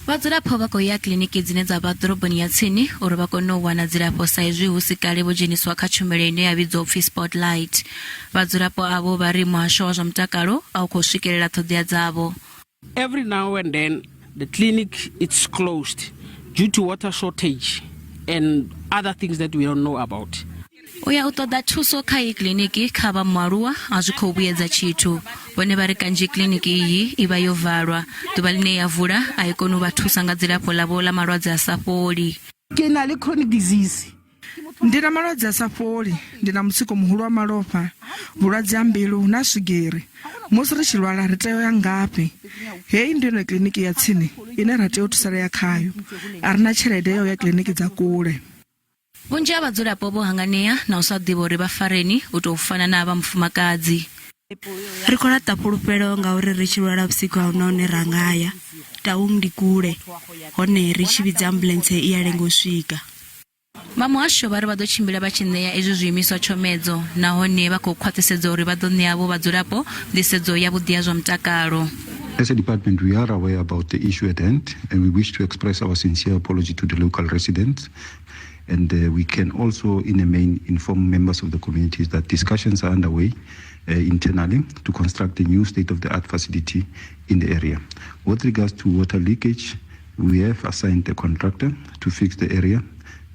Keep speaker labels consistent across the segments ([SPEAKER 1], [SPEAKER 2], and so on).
[SPEAKER 1] Vhadzulapo vha khou ya kiḽiniki dzine dza vha ḓoroboni ya tsini uri vha kone u wana dzilafho sa izwi hu si kale vho dzheniswa kha tshumelo ine ya vhidzwa u pfi Spotlight. Vhadzulapo avho vha ri muhasho wa zwa mutakalo a u khou swikelela ṱhoḓea dzavho.
[SPEAKER 2] Every now and then the clinic it's closed due to water shortage and other things that we don't know about.
[SPEAKER 1] U ya u ṱoḓa thuso kha iyi kiḽiniki kha vha mualuwa a zwi khou vhuyedza tshithu. Vhone vha ri kanzhi kiḽiniki iyi i vha yo valwa. Ḓuvha ḽine ya vula a i koni u vha thusa nga dzilafho ḽavho ḽa malwadze a sa fholi.
[SPEAKER 3] Ke na le chronic disease.
[SPEAKER 4] Ndi na malwadze a sa fholi, ndi na mutsiko muhulu wa malofha, vhulwadze ha mbilu na swigiri. Musi ri tshi lwala ri tea u ya ngafhi? Heyi ndi yone kiḽiniki ya tsini ine ra tea u thusalea khayo. A ri na tshelede ya u ya kiḽiniki dza kule.
[SPEAKER 1] Vhunzhi ha vhadzulapo vho hanganea na u sa ḓivha uri vha fareni u tou fana na vha mufumakadzi.
[SPEAKER 5] Ri khou laṱa fhulufhelo ngauri ri tshi lwala vhusiku a huna hune ra nga ya. Taung ndi kule, hone ri tshi vhidza ambuḽentse i a lenga u swika.
[SPEAKER 1] Vha muhasho vha ri vha ḓo tshimbila vha tshi ṋea izwi zwiimiswa tshomedzo nahone vha khou khwaṱhisedza uri vha ḓo ṋea avho vhadzulapo nḓisedzo yavhuḓi ya zwa mutakalo.
[SPEAKER 6] As a department, we are aware about the issue at hand and we wish to express our sincere apology to the local residents. And we can also, in the main, inform members of the communities that discussions are underway internally to construct a new state-of-the-art facility in the area. With regards to water leakage, we have assigned a contractor to fix the area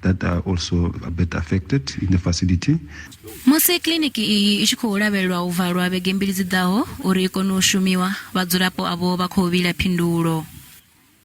[SPEAKER 6] that are also a bit affected in the facility.
[SPEAKER 1] Musi kiḽiniki iyi i tshi khou lavhelelwa u valwa vhege mbili dzi ḓaho uri i kone u shumiwa, vhadzulapo avho vha khou vhila phindulo.